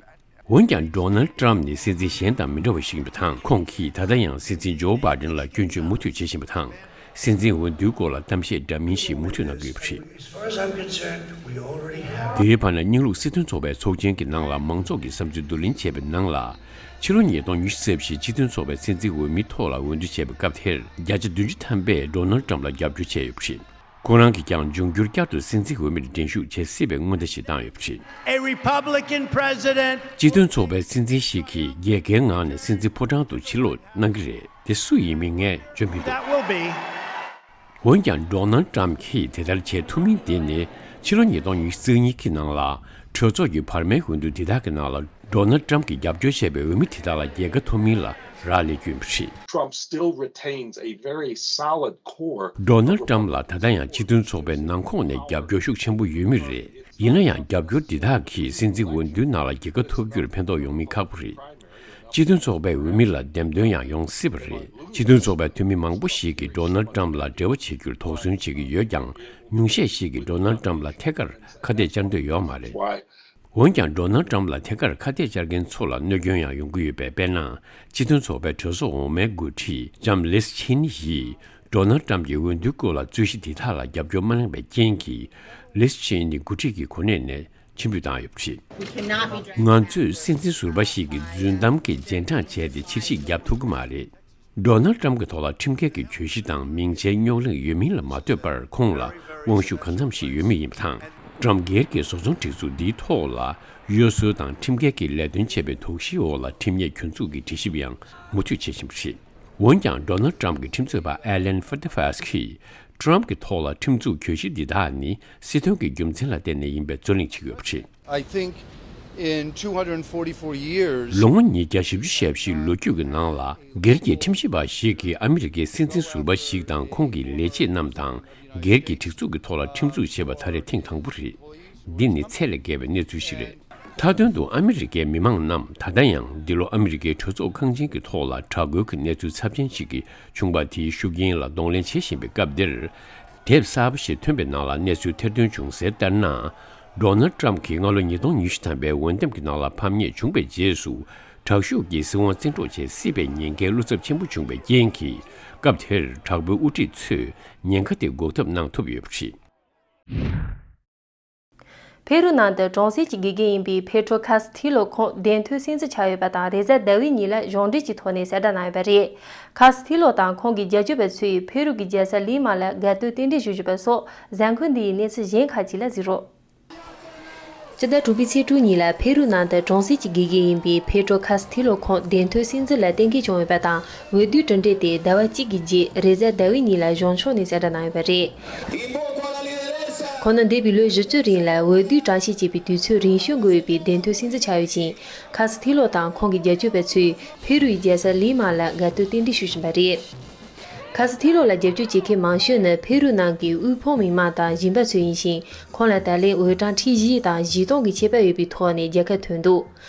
འོན་ཀྱང་ཌོ་ནལ་ཊམ་ནི་སྲིད་འཛིན་གཞན་དང་མི་འདྲ་བ་ཞིག་ཡིན་པ་དང་། ཁོང་གིས་ད་ལྟ་ཡང་སྲིད་འཛིན་ཇོ་བྷའི་ཌེན་ལ་སྐྱོན་བརྗོད་མུ་མཐུད་བྱེད་བཞིན་པ་དང་། སྲིད་འཛིན་འོས་བསྡུའི་སྐོར་ལ་གཏམ་བཤད་འདྲ་མིན་ཞིག་མུ་མཐུད་གནང་གི་ཡོད་པ་རེད། As far as I'm concerned, we already have དེའི་བར་ན་སྙིང་ལུགས་སྲིད་དོན་ཚོགས་པའི་ཚོགས་ཆེན་གྱི་ནང་ལ་མང་ཚོགས་ཀྱི་བསམ་ཚུལ་བསྡུ་ལེན་བྱས་པའི་ནང་ལ། ཕྱི་ལོ་ཉིས་སྟོང་ཉི་ཤུ་རྩ་བཞིའི་སྤྱི་མཐུན་ཚོགས་པའི་སྲིད་འཛིན་འོས་མིའི་ཐོག་ལ་འོས་བསྡུ་བྱས་པའི་སྐབས་དེར། བརྒྱ་ཆ་བདུན་ཅུ་ཐམ་པས་ཌོ་ནལ་ཊམ་ལ་རྒྱབ་སྐྱོར་བྱས་ཡོད་པ་རེད། ཁོ་རང་གིས་ཀྱང་འབྱུང་འགྱུར་བསྐྱར་དུ་སྲིད་འཛིན་འོས་མིར་འགྲན་ཞུགས་བྱེད་སྲིད་པའི་སྔོན་བརྡ་ཞིག་བཏང་ཡོད་པ་རེད། A Republican president སྤྱི་མཐུན་ཚོགས་པའི་སྲིད་འཛིན་ཞིག་གིས་རྒྱལ་ཁའི་ངང་ནས་སྲིད་འཛིན་ཕོ་བྲང་དུ་ཕྱིར་ལོག་གནང་གི་རེད། དེ་སུ་ཡིན་མིན་ངས་འཇོན་མི་འདུག that will be འོན་ཀྱང་ཌོ་ནལ་ཊམ་གྱིས་དེ་ལྟར་བྱེད་ཐུབ་མིན་དེ་ནི། ཕྱི་ལོ་ཉིས་སྟོང་ཉི་ཤུ་རྩ་གཉིས་ཀྱི་ནང་ལ་གྲོས་ཚོགས་ཀྱི་བར་མའི་འོས་བསྡུ་འདི་དག་གི་ནང་ལ་ཌོ་ནལ་ཊམ་གྱིས་རྒྱབ་སྐྱོར་བྱས་པའི་འོས་མི་དེ་དག་ལ་རྒྱལ་ཁ་ཐོབ་མིན་ལ་རག་ལས་རྒྱུ་ཡིན་པ་རེད། Trump still retains a very solid core ཌོ་ནལ་ཊམ་ལ་ད་ལྟ་ཡང་སྤྱི་མཐུན་ཚོགས་པའི་ནང་ཁོངས་ནས་རྒྱབ་སྐྱོར་ཤུགས་ཆེན་པོ་ཡོད་མུས་རེད། ཡིན་ན་ཡང་རྒྱབ་སྐྱོར་འདི་དག་གིས་སྲིད་འཛིན་འོས་བསྡུའི་ནང་ལ་རྒྱལ་ཁ་ཐོབ་རྒྱུར་ཕན་ཐོགས་ཡོང་མིན་ཁག་པོ་རེད། སྤྱི་མཐུན་ཚོགས་པའི་འོས་མི་ལ་འདེམས་ཐོན་ཡང་ཡོང་སྲིད་པ་རེད། སྤྱི་མཐུན་ཚོགས་པའི་འཐུས་མི་མང་པོ་ཞིག་གིས་ཌོ་ནལ་ཊམ་ལ་འབྲེལ་བ་བྱེད་རྒྱུར་དོགས་ཟོན་བྱེད་ཀྱི་ཡོད་ཀྱང་། ཉུང་ཤས་ཤིག་གིས་ཌོ་ནལ་ཊམ་ལ་ཐད་ཀར་ཁ་གཏད་བཅར་འདོད་ཡོད་མ་རེད། འོན་ཀྱང་ཌོ་ནལ་ཊམ་ལ་ཐད་ཀར་ཁ་གཏད་བཅར་མཁན་ཚོ་ལ་གནོད་སྐྱོན་ཡང་ཡོང་གི་ཡོད་པས། དཔེར་ན། སྤྱི་མཐུན་ཚོགས་པའི་གྲོས་ཚོགས་འོག་མའི་འགོ་ཁྲིད་ལྕམ་ལིས་ཆིན་ཡིས་ཌོ་ནལ་ཊམ་གྱི་འོས་བསྡུའི་སྐོར་ལ་རྩོད་གཞི་འདི་དག་ལ་རྒྱབ་སྐྱོར་མ་གནང་བའི་རྐྱེན་གྱིས། ལིས་ཆིན་ནི་འགོ་ཁྲིད་ཀྱི་གོ་གནས་ནས་ཕྱིར་འབུད་བཏང་ཡོད་པ་རེད། We cannot be dragged ང་ཚོས་སྲིད་འཛིན་ཟུར་པ་ཞིག་གི་རྫུན་གཏམ་གྱི་རྗེས་འབྲང་བྱས་ཏེ་ཕྱིར་བཤིག་རྒྱག་ཐུབ་ཀྱི་མ་རེད། ཌོ་ནལ་ཊམ་གྱི་ཐོག་ལ་ཁྲིམས་འགལ་གྱི་གྱོད་གཞི་དང་མིང་ཆད་རྙོག་གླེང་ཡོད་མིན་ལ་མ་ལྟོས་པར་ཁོང་ལ་དབང་ཤུགས་གང་འཚམ་ཞིག་ཡོད་མུས་ཡིན་པ་དང་། ཊམ་སྒེར་གྱི་བཟོ་ཚོང་སྒྲིག་འཛུགས་འདིའི་ཐོག་ལ་གཡོ་ཟོལ་དང་ཁྲིམས་འགལ་གྱི་ལས་དོན་བྱས་པའི་དོགས་གཞིའི་འོག་ལ་ཁྲིམས་ཉེས་གྱོད་འཛུགས་ཀྱི་དྲི་ཞིབ་ཡང་མུ་མཐུད་བྱེད་བཞིན་པ་རེད། འོན་ཀྱང་ཌོ་ནལ་ཊམ་གྱི་ཁྲིམས་རྩོད་པ་ཨེ་ལན་ཧྥ་ཏི་ཧྥས་ཀྱིས་ཊམ་གྱི་ཐོག་ལ་ཁྲིམས་འཛུགས་གྱོད་གཞི་འདི་དག་ནི་སྲིད་དོན་གྱི་རྒྱུ་མཚན་ལ་བརྟེན་ནས་ཡིན་པའི་རྩོད་གླེང་བྱེད་ཀྱི་ཡོད་པ་རེད། I think in two hundred forty-four years, ལོ་ངོ་ཉིས་བརྒྱ་བཞི་བཅུ་ཞེ་བཞི་ལོ་རྒྱུས་ཀྱི་ནང་ལ། སྒེར་གྱི་ཁྲིམས་ཞིབ་པ་ཞིག་གིས་ཨ་མི་རི་ཀའི་སྲིད་འཛིན་ཟུར་པ་ཞིག་དང་ཁོང་གི་ལས་བྱེད་རྣམས་དང་སྒེར་གྱི་སྒྲིག་འཛུགས་ཀྱི་ཐོག་ལ་ཁྲིམས་འཛུགས་བྱས་པ་ད་རེས་ཐེངས་དང་པོ་རེད། འདི་ནི་ཚད་ལས་བརྒལ་བའི་གནས་ཚུལ་ཞིག་རེད། མཐའ་དོན་དུ་ཨ་མི་རི་ཀའི་མི་མང་རྣམས་ད་ལྟ་ཡང་འདི་ལོ་ཨ་མི་རི་ཀའི་གྲོས་ཚོགས་ཁང་ཆེན་གྱི་ཐོག་ལ་དྲག་རྒོལ་གྱི་གནས་ཚུལ་ཚབས་ཆེན་ཞིག་གིས་བྱུང་བ་དེའི་ཤུགས་རྐྱེན་ལ་གདོང་ལེན་བྱེད་བཞིན་པའི་སྐབས་འདིར། དེབ་གསར་པ་ཞིག་ཐོན་པའི་ནང་ལ་གནས་ཚུལ་ཐེར་འདོན་བྱུང་གསལ་ལྟར་ན། ཌོ་ནལ་ཊམ་གྱིས་སྔ་ལོ་ཉིས་སྟོང་ཉི་ཤུ་ཐམ་པའི་འོས་འདེམས་ཀྱི་ནང་ལ་ཕམ་ཉེས་བྱུང་བའི་རྗེས་སུ། དྲག་ཤུགས་ཀྱིས་སྲིད་དབང་བཙན་འཕྲོག་བྱེད་སྲིད་པའི་ཉེན་ཁའི་བློ་འཚབ་ཆེན་པོ་བྱུང་བའི་རྐྱེན་གྱིས། སྐབས་དེར་དྲག་པོའི་དབུ་ཁྲིད་ཚོས་ཉེན་ཁ་དེ་འགོག་ཐབས་གནང་ཐུབ་ཡོད་པ་རེད། ཕེ་རུ་ནང་དུ་གྲོང་གསེབ་ཀྱི་དགེ་རྒན་ཡིན་པའི་ཕེ་ཏྲོ་ཁ་སི་ཐི་ལོ་ཁོང་བདེན་མཐུ་སྲིང་བརྩི་བྱས་ཡོད་པ་དང་། རེས་གཟའ་ཟླ་བའི་ཉིན་ལ་གཞུང་འབྲེལ་གྱི་ཐོག་ནས་གསལ་བསྒྲགས་གནང་ཡོད་པ་རེད། ཁ་སི་ཐི་ལོ་དང་ཁོང་གི་རྒྱབ་སྐྱོར་པ་ཚོས་ཕེ་རུ་གི་རྒྱལ་ས་ལི་མ་ལ་དགའ་སྟོན་རྟེན་འབྲེལ་ཞུ་བཞིན་པ་སོགས་གཟའ་འཁོར་འདིའི་གནས་ཚུལ་གཞན་ཁག་ཅིག་ལ་གཟིགས་རོགས། སྤྱི་ཟླ་དྲུག་པའི་ཚེས་དྲུག་ཉིན་ལ་ཕེ་རུ་ནང་དུ་གྲོང་གསེབ་ཀྱི་དགེ་རྒན་ཡིན་པའི་ཕེ་ཏྲོ་ཁ་སི་ཐི་ལོ་ཁོང་བདེན་མཐུ་སྲིང་བརྩི་ལ་གཏན་འཁེལ་བྱུང་ཡོད་པ་དང་། འོས་བསྡུའི་གྲུབ་འབྲས་དེ་ཟླ་བ་གཅིག་གི་རྗེས་རེས་གཟའ་ཟླ་བའི་ཉིན་ལ་གཞུང་ཕྱོགས་ནས་གསལ་བསྒྲགས་གནང་ཡོད་པ་རེད། ཁོང་ནི་འདས་པའི་ལོ་བཞི་བཅུ་རིང་ལ་འོས་བསྡུའི་གྲངས་བཤེར་བྱེད་པའི་དུས་ཚོད་རིང་ཤོས་དགོས་ཡོད་པའི་བདེན་མཐུ་སྲིང་བརྩི་བྱས་ཡོད་ཅིང་། ཁ་སི་ཐི་ལོ་དང་ཁོང་གི་རྒྱབ་སྐྱོར་པ་ཚོས་ཕེ་རུའི་རྒྱལ་ས་ལི་མ་ལ་དགའ་སྟོན་རྟེན་འབྲེལ་ཞུ་བཞིན་པ་རེད། ཁ་སི་ཐི་ལོ་ལ་རྒྱབ་སྐྱོར་བྱེད་མཁན་མང་ཤོས་ནི་ཕེ་རུ་ནང་གི་དབུལ་ཕོངས་མི་མང་དང་གཞོན་པ་ཚོ་ཡིན་ཞིང་། ཁོང་ལ་ད་ལན་འོས་གྲངས་ཁྲི་བཞི་དང་བཞི་སྟོང་གི་ཆད་པ་ཡོད་པའི་ཐོག་ནས་རྒྱལ་ཁ་ཐོན་འདུག་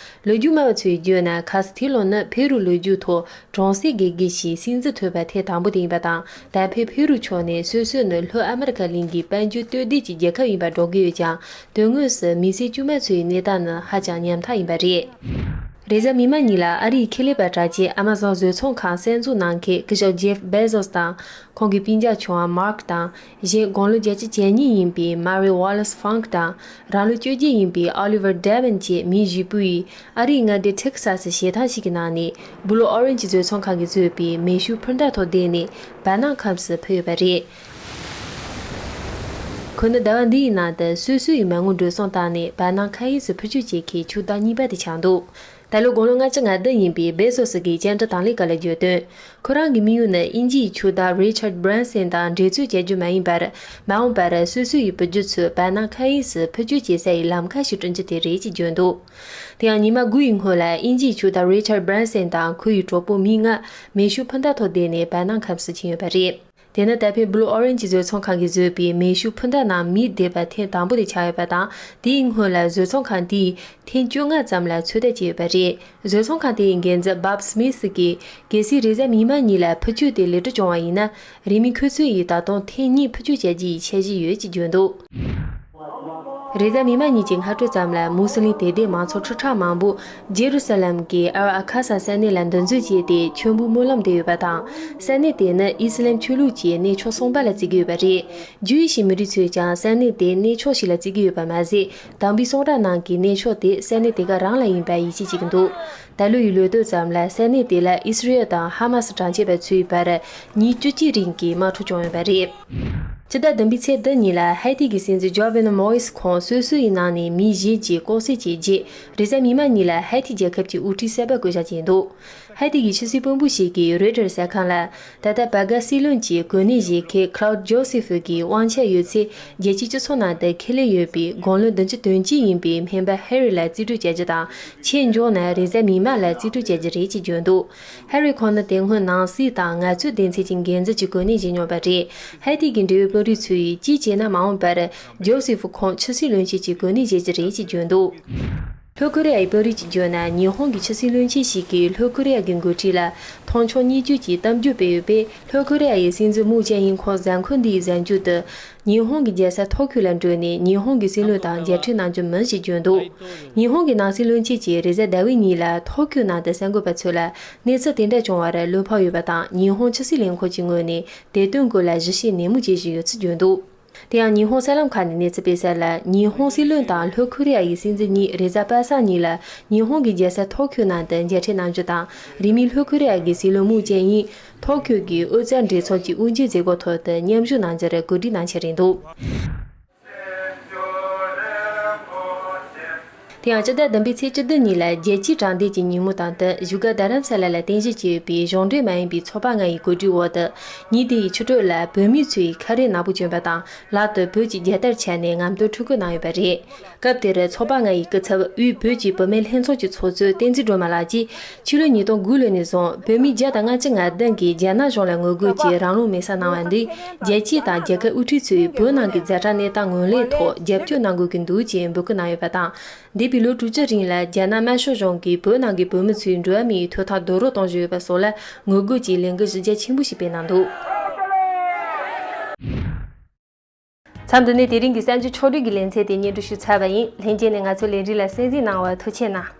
ལོ་རྒྱུས་སྨྲ་བ་ཚོས་བརྗོད་ན། ཁ་སི་ཐི་ལོ་ནི་ཕེ་རུ་ལོ་རྒྱུས་ཐོག་གྲོང་གསེབ་དགེ་རྒན་ཞིག་སྲིད་འཛིན་ཐོབ་པ་ཐེངས་དང་པོ་དེ་ཡིན་པ་དང་། ད་ཕན་ཕེ་རུ་ཕྱོགས་ནས་སོ་སོ་ནི་ལྷོ་ཨ་མི་རི་ཀ་གླིང་གི་དཔལ་འབྱོར་སྟོབས་ལྡན་གྱི་རྒྱལ་ཁབ་ཡིན་པ་སྒྲོག་གི་ཡོད་ཀྱང་། དོན་དངོས་སུ་མི་སེར་དཀྱུས་མ་ཚོའི་གནས་སྟངས་ནི་ཧ་ཅང་ཉམ་ཐག་ཡིན་པ་རེད། རེས་གཟའ་མིག་དམར་ཉིན་ལ་ཨ་རིའི་ཁེ་ལས་པ་གྲགས་ཅན་ཨ་མ་ཟོན་བཟོ་ཚོང་ཁང་གསར་འཛུགས་གནང་མཁན་སྐུ་ཞབས་ཇེབ་བེ་ཟོས་དང་། ཁོང་གི་སྤུན་ཀྱག་ཆུང་བ་མར་ཀ་དང་། གཞན་དགུང་ལོ་བརྒྱད་ཅུ་གྱ་གཉིས་ཡིན་པའི་མ་རི་ཝ་ལེ་སི་ཧྥང་ཀི་དང་། རང་ལོ་བཅོ་བརྒྱད་ཡིན་པའི་ཨོ་ལི་ཝར་ཌེ་ཝིན་བཅས་མི་བཞི་པོ་ཡིས་ཨ་རིའི་མངའ་སྡེ་ཐེག་ས་སི་བྱེ་ཐང་ཞིག་གི་ནང་ནས་བུ་ལོ་ཨོ་རེན་ཇི་བཟོ་ཚོང་ཁང་གིས་བཟོས་པའི་མེ་ཤུགས་འཕུར་མདའ་ཐོག་བསྡད་ནས་བར་སྣང་ཁམས་སུ་འཕུར་ཡོད་པ་རེད། ཁོ་ནི་ཟླ་བ་འདིའི་ནང་དུ་སོ་སོ་ཡི་མ་དངུལ་འགྲོ་སོང་བཏང་ནས་བར་སྣང་མཁའ་དབྱིངས་སུ་འཕུར་སྐྱོད་བྱེད་མཁན་ཆུ་བདག་གཉིས་པ་དེ་ཆགས་འདུག་ད་ལོ་དགུང་ལོ་ལྔ་བཅུ་ང་བདུན་ཡིན་པའི་བེ་ཟོ་སི་གིས་བཅར་འདྲི་དང་ལེན་སྐབས་ལ་བརྗོད་དོན། ཁོ་རང་གི་དམིགས་ཡུལ་ནི་དབྱིན་ཇིའི་ཆུ་བདག་རི་ཆར་བྷ་རན་སན་དང་འགྲན་རྩོད་བྱ་རྒྱུ་མ་ཡིན་པར། མ་འོངས་པར་སོ་སོ་ཡི་བུ་རྒྱུད་ཚོ་བར་སྣང་མཁའ་དབྱིངས་སུ་འཕུར་སྐྱོད་བྱེད་ས་ཡི་ལམ་ཁ་ཞིག་བསྐྲུན་རྒྱུ་དེ་རེད་ཅེས་བརྗོད་འདུག་དེ་ཡང་ཉི་མ་དགུ་ཡི་སྔོན་ལ་དབྱིན་ཇིའི་ཆུ་བདག་རི་ཆར་བྷ་རན་སན་དང་ཁོ་ཡི་གྲོགས་པོ་མི་ལྔ་མེ་ཤུགས་འཕུར་མདའ་ཐོག་བསྡད་ནས་བར་སྣང་ཁམས་སུ་ཕྱིན་ཡོད་པ་རེད། དེ་ནི་ད་ཕན་བུ་ལོ་ཨོ་རེན་ཇི་བཟོ་ཚོང་ཁང་གིས་བཟོས་པའི་མེ་ཤུགས་འཕུར་མདའ་ནང་མི་བསྡད་པ་ཐེངས་དང་པོ་དེ་ཆགས་ཡོད་པ་དང་། དེའི་སྔོན་ལ་བཟོ་ཚོང་ཁང་དེས་ཐེངས་བཅོ་ལྔ་ཙམ་ལ་ཚོད་ལྟ་བྱས་ཡོད་པ་རེད། བཟོ་ཚོང་ཁང་དེའི་འགན་འཛིན་བྷབ་སི་མིད་སི་གིས། གལ་སྲིད་རེས་གཟའ་མིག་དམར་ཉིན་ལ་འཕུར་སྐྱོད་དེ་ལེགས་གྲུབ་བྱུང་བ་ཡིན་ན། རིན་མེད་ཁོ་ཚོ་ཡིས་ད་དུང་ཐེངས་གཉིས་འཕུར་སྐྱོད་བྱ་རྒྱུ་ཡི་འཆར་གཞི་ཡོད་ཅེས་བརྗོད་འདུག་རེས་གཟའ་མིག་དམར་ཉིན་གྱི་སྔ་དྲོ་ཙམ་ལ་མུ་སི་ལིམ་དད་ལྡན་མང་ཚོགས་ཁྲི་ཕྲག་མང་པོ་ཇེ་རུ་ས་ལམ་གྱི་ཨལ་ཨ་ཁ་ས་ས་གནས་ལ་འདུ་འཛོམས་བྱས་ཏེ་མཆོད་འབུལ་སྨོན་ལམ་འདེབས་ཡོད་པ་དང་། ས་གནས་དེ་ནི་ཨི་སི་ལམ་ཆོས་ལུགས་ཀྱི་གནས་མཆོག་གསུམ་པ་ལ་བརྩི་གི་ཡོད་པ་རེད། ཇུའི་ཤི་མི་རིགས་ཚོས་ཀྱང་ས་གནས་དེ་གནས་མཆོག་ཞིག་ལ་བརྩི་གི་ཡོད་པ་མ་ཟད། དམ་པའི་གསུང་རབ་ནང་གི་གནས་མཆོག་དེ་ས་གནས་དེ་ག་རང་ལ་ཡིན་པ་ཡིད་ཆེས་བྱེད་ཀྱི་འདུག་ད་ལོ་ཡི་ལོ་སྟོད་ཙམ་ལ་ས་གནས་དེ་ལ་ཨི་སི་རེལ་དང་ཧ་མ་སི་དྲག་ཆས་པ་ཚོའི་བར་ཉིན་བཅུ་གཅིག་རིང་གི་དམག་འཁྲུག་བྱུང་ཡོད་པ་རེད། སྤྱི་ཟླ་བདུན་པའི་ཚེས་བདུན་ཉིན་ལ་ཧའེ་ཏི་གི་སྲིད་འཛིན་ཇོ་ཝེན་མོ་ཡིས་ཁོང་སོ་སོ་ཡི་ནང་ནས་མི་བཞི་གྱིས་ལྐོག་བསད་བྱས་རྗེས། རེས་གཟའ་མིག་དམར་ཉིན་ལ་ཧའེ་ཏི་རྒྱལ་ཁབ་ཀྱི་དབུ་ཁྲིད་གསར་པ་བསྐོ་བཞག་བྱས་འདུག་ཧའེ་ཏི་གི་ཕྱི་སྲིད་དཔོན་པོ་ཞིག་གིས་རོའི་ཊར་གསར་ཁང་ལ། ད་ལྟ་བར་བརྒལ་སྲིད་བློན་གྱི་གོ་གནས་བཞེས་མཁན་ཁ་ལའུ་ཇོ་སེ་ཧྥུ་གིས་དབང་ཆ་ཡོད་ཚེ། རྒྱལ་སྤྱིའི་སྤྱི་ཚོགས་ནང་དུ་ཁས་ལེན་ཡོད་པའི་དགུང་ལོ་བདུན་ཅུ་དོན་གཅིག་ཡིན་པའི་སྨན་པ་ཧེ་རི་ལ་རྩིས་སྤྲོད་བྱ་རྒྱུ་དང་། ཆེས་མགྱོགས་ན་རེས་གཟའ་མིག་དམར་ལ་རྩིས་སྤྲོད་བྱ་རྒྱུ་རེད་ཅེས་བརྗོད་འདུག་ཧེ་རི་ཁོང་ནི་དེ་སྔོན་ནང་སྲིད་དང་ངལ་རྩོལ་སྡེ་ཚན་གྱི་འགན་འཛིན་གྱི་གོ་གནས་བཞེས་མྱོང་བ་རེད། ཧའེ་ཏི་གི་འབྲེལ་ཡོད་དཔོན་རིགས་ཚོས་ཅིས་བྱས་ན་མ་འོངས་པར་ཇོ་སེ་ཧྥུ་ཁོང་ཕྱི་སྲིད་བློན་ཆེན་གྱི་གོ་གནས་བཞེས་རྒྱུ་རེད་ཅེས་བརྗོད་འདུག་ལྷོ་ཀོ་རི་ཡའི་དཔོན་རིགས་ཀྱིས་བརྗོད་ན། ཉི་ཧོང་གི་ཕྱི་སྲིད་བློན་ཆེན་ཞིག་གིས་ལྷོ་ཀོ་རི་ཡ་གི་འགོ་ཁྲིད་ལ་མཐོང་ཆུང་བརྙས་བཅོས་ཀྱི་གཏམ་བརྗོད་སྤེལ་ཡོད་པས། ལྷོ་ཀོ་རི་ཡ་ཡི་སྲིད་འཛིན་མུའུ་ཅེ་ཨིན་ཁོང་གཟའ་འཁོར་འདིའི་གཟའ་མཇུག་ཏུ་ཉི་ཧོང་གི་རྒྱལ་ས་ཐོ་ཀྱོ་ལ་འགྲོ་ནས་ཉི་ཧོང་གི་སྲིད་བློན་དང་མཇལ་འཕྲད་གནང་རྒྱུ་མིན་ཞེས་བརྗོད་འདུག་ཉི་ཧོང་གི་ནང་སྲིད་བློན་ཆེན་གྱིས་རེས་གཟའ་ཟླ་བའི་ཉིན་ལ་ཐོ་ཀྱོ་ནང་དུ་གསར་འགོད་པ་ཚོ་ལ་གནས་ཚུལ་དེ་འདྲ་བྱུང་བར་བློ་ཕམ་ཡོད་པ་དང་། ཉི་ཧོང་ཕྱི་སྲིད་ལས་ཁུངས་ཀྱི་ངོས་ནས་དེ་དོན་སྐོར་ལ་ཞིབ་བཤེར་ནན་མོ་བྱེད་བཞིན་ཡོད་ཚུལ་བརྗོད་འདུག་དེ་ཡང་ཉི་ཧོང་གསར་ལམ་ཁག་ནས་གནས་ཚུལ་སྤེལ་གསལ་ལ། ཉི་ཧོང་སྲིད་བློན་དང་ལྷོ་ཀོ་རི་ཡ་ཡི་སྲིད་འཛིན་གཉིས་རེས་གཟའ་པ་སངས་ཉིན་ལ་ཉི་ཧོང་གི་རྒྱལ་ས་ཐོ་ཀྱོ་ནང་དུ་མཇལ་འཕྲད་གནང་རྒྱུ་དང་། རིང་མིན་ལྷོ་ཀོ་རི་ཡ་གི་སྲིད་བློན་མུའུ་ཅེ་ཨིན་ཐོ་ཀྱོ་གི་ཨོ་རྩལ་འགྲན་ཚོགས་ཀྱི་དབུ་འབྱེད་མཛད་སྒོའི་ཐོག་ཏུ་མཉམ་ཞུགས་གནང་རྒྱུར་གོ་སྒྲིག་གནང་འཆར་ཡིན་འདུག་དེ་ཡང་སྤྱི་ཟླ་བདུན་པའི་ཚེས་བཅུ་བདུན་ཉིན་ལ་རྒྱལ་སྤྱིའི་དྲང་བདེན་གྱི་ཉིན་མོ་དང་བསྟུན། བཞུགས་སྒར་རྡ་རམ་ས་ལ་ལ་རྟེན་གཞི་བྱས་ཡོད་པའི་གཞུང་འབྲེལ་མ་ཡིན་པའི་ཚོགས་པ་ལྔ་ཡི་གོ་སྒྲིག་འོག་ཏུ། ཉིན་དེའི་ཕྱི་དྲོ་ལ་བོད་མི་ཚོས་ཁ་རས་ནག་པོ་གྱོན་པ་དང་། ལག་ཏུ་བོད་ཀྱི་རྒྱལ་དར་འཕྱར་ནས་རྔམ་སྟོན་འཕྲུལ་འཁོར་གནང་ཡོད་པ་རེད། སྐབས་དེར་ཚོགས་པ་ལྔ་ཡི་སྐུ་ཚབ་དབུས་བོད་ཀྱི་བུད་མེད་ལྷན་ཚོགས་ཀྱི་ཚོགས་གཙོ་བསྟན་འཛིན་སྒྲོལ་མ་ལགས་ཀྱིས། ཕྱི་ལོ་ཉིས་སྟོང་དགུ་ལོ་ནས་བཟུང་བོད་མི་བརྒྱ་དང་ལྔ་བཅུ་ང་བདུན་གྱིས་རྒྱ་ནག་གཞུང་ལ་ངོ་རྒོལ་གྱིས་རང་ལུས་མེ་སྲེག་གནང་བ་འདི། རྒྱལ་སྤྱི་དང་རྒྱལ་ཁབ་དབུ་ཁྲིད་ཚོས་བོད་ནང་གི་ཛ་དྲག་གནས་སྟངས་ངོས་ལེན་ཐོག་རྒྱབ་སྐྱོར་གནང་དགོས་ཀྱི་འདུག་ཅེས་འབོད་སྐུལ་གནང་ཡོད་པ་དང་། འདས་པའི་ལོ་དྲུག་ཅུ་རིང་ལ་རྒྱ་ནག་དམར་ཤོག་གཞུང་གིས་བོད་ནང་གི་བོད་མི་ཚོའི་འགྲོ་བ་མིའི་ཐོབ་ཐང་རྡོག་རོལ་གཏོང་བཞིན་ཡོད་པ་སོགས་ལ་ངོ་རྒོལ་གྱི་ལས་འགུལ་གཞི་རྒྱ་ཆེན་པོ་ཞིག་སྤེལ་གནང་འདུག་མཚམས་འདི་ནས་དེ་རིང་གི་གསར་འགྱུར་ཕྱོགས་བསྒྲིགས་ཀྱི་ལེ་ཚན་དེ་སྙན་སྒྲོན་ཞུས་ཚར་བ་ཡིན། ལྷན་རྒྱས་ནས་ང་ཚོའི་ལས་རིམ་ལ་གསན་གཟིགས་གནང་བར་ཐུགས་རྗེ་གནང་།